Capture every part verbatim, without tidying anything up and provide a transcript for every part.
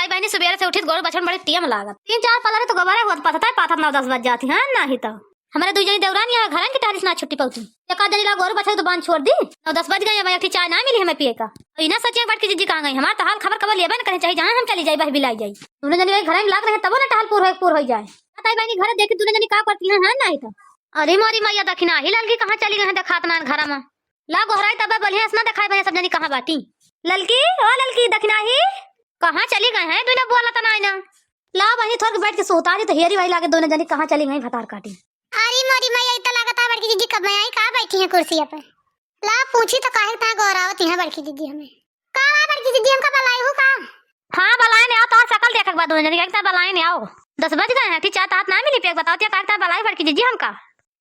ए बहिनी, सुबेरे से उठित गोरू बछड़न बड़ी टेम लागत। तीन चार पलरी तो गोबरे होत पथता है, पाथत नौ दस बज जाती हैं, नाही तो। हमरे दुइ जनी देवरानी है, घरन की टहरी से ना छुट्टी पउती। एक आध जनी ला गोरू बछड़ा तो बांध छोड़ दी, नौ दस बज गए, अब एक ठी चाय ना मिली हमें पिए का। इना सचिया बड़की जिज्जी कहाँ गई? हमार तो हाल खबर कबो लेबे न करे, चाहे जहाँ हम चली जाई, बह बिलाई जाई। दुनो जनी वही घर में लाग रहे, तबो ना टहल पूर होए, पूर होई जाए। ताई बहिनी घर देखी, दुनो जनी का करती हैं, हैं, नाही तो। अरे मोरी मैया, दखिनाही ललकी कहाँ चली गई हैं, देखात ना घर में। ला गोहराई तबे बोलिए, ऐसना देखाई बहिनी सब जनी कहाँ बाटी। ललकी, ओ ललकी, दखिनाही, कहाँ चली गए हैं? दुनो बोलत ना आईना। ला बहिनी, थोड़ के बैठ के सुतारी तो हेरी भाई लागे, दुनो जनी कहाँ चली गई भतार काटी। अरे मोरी मैया, इतना लागत है बड़की जिज्जी कब आई, का बैठी हैं कुर्सी पे? ला पूछी तो काहे ता गोरावत हैं बड़की जिज्जी हमें। का बा बड़की जिज्जी, हमका बलाई हूँ का? हाँ, बलाई ने आओ, तोहर शकल देखे के बाद दुनो जनी, काहे ता बलाई ने आओ। दस बज गए हैं, ठीक चाय तात ना मिली, पेक बताओ, त्या काहे ता बलाई बड़की जिज्जी हमका।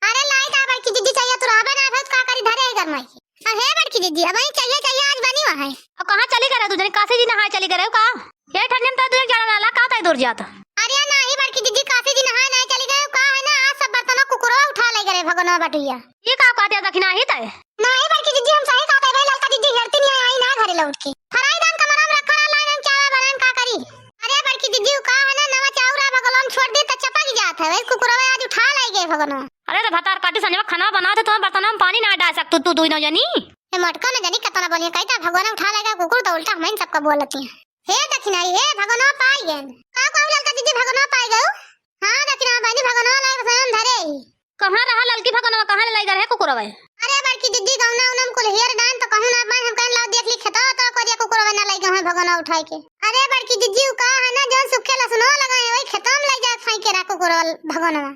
अरे लाई ता बड़की जिज्जी, चाहिए तो रहबे ना, फिर का करी, धरे ही गरमाई। अहे बड़की जिज्जी, अब ही चाहिए, चाहिए, आज बनी हुआ है। अब कहाँ चली गए रहे दुनो जनी? काशी जी नहाए चली गए रहे का? ये ठंडी में तो दुनो जनी जाड़ा ना ला, का ताई दूर जात? अरे नाही बड़की जिज्जी, काशी जी नहाए नहीं चली गए, का है ना, आज सब बर्तनवा कुकुरवा उठा ले गए भगनवा बटुइया। ये का कहते हैं दखिनाही ताई? नाही बड़की जिज्जी, हम सही कहते हैं, भाई ललका जिज्जी हेरती नहीं आई ना घरे लौट के। फराई दान कमरा में रखा रहा, लाइन हम चावल बनाएं, का करी? अरे बड़की जिज्जी, उ का है ना, नवा चाउर आ बगलवा में छोड़ दी त चपक जात है, वही कुकुरवा आज उठा ले गए भगनवा। अरे तो भतार काटी संजवा खाना बनाओ थे, तुम्हारे बर्तन में पानी ना डाल सकतू तू दुनो जनी। हे मटका न जनी कितना बोलिए, कहता भगवान उठा लेगा कुकुर, तो उल्टा हम सबका बोलती है। हे दखिनाही, हे भगनवा पाई गए। का कहू ललका जिज्जी, भगनवा पाई गऊ? हाँ दखिना बहिनी, भगनवा लाई बस हम धरे ही। कहाँ रहा ललकी भगनवा, कहाँ ले लाई गए है कुकुरवा? अरे बड़की जिज्जी, गौना उनम कुल हेर डान तो कहूँ ना बन, हम कहन लाओ देख ली खेतवा तो कोरिया कुकुरवा ना लाई गए हैं भगनवा उठाई के। अरे बड़की जिज्जी, उ का है ना, जौन सुखे लसुनवा लगा है, वही खेतवा में लाई जाए फेंके रहा कुकुरवा भगनवा।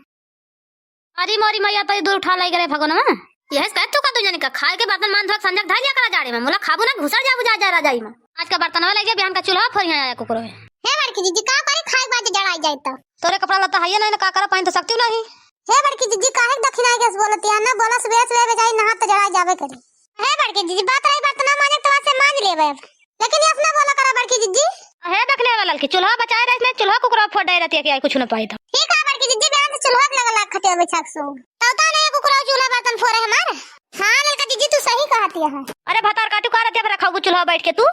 अरे मोरी मैया, तो ये दूर उठा लाई गए भगनवा। यह से तू का दुनो जनी का खाए के बर्तन मान धो के संजक धर लिया करा जाड़े में, मुला खाबू ना घुसर जाबू जा, जा राजाई में। आज का बर्तनवा लगे, बिहान का चूल्हा फोरिया आया कुकुरवा। हे बड़की जिज्जी, का करी, खाए के बाद जड़ाई जाए तो। तोरे कपड़ा लत्ता है ये नहीं ना, का करा, पहन तो सकती नहीं। हे बड़की जिज्जी, काहे के दखिनाई गैस बोलती है ना, बोला सुबह सुबह बेचारी नहा तो जड़ाई जाबे करी। हे बड़की जिज्जी, बात रही बर्तन मांजे तो से मांज लेबे अब। लेकिन ये अपना बोला करा बड़की जिज्जी। हे देख ले वाला ललकी, चूल्हा बचाए रहे, इसने चूल्हा कुकुरवा फोड़ डाले रहती है कि आई कुछ न पाई तो। ठीक है बड़की जिज्जी, बिहान से चूल्हा के लगा लाग खटिया बिछा के सो। तब तो नहीं कुकुरवा चूल्हा बर्तन फोड़े हमार। हाँ ललका जिज्जी, तू सही कहती है। अरे भतार काटू का रहती है, रखा चूल्हा बैठ के तू।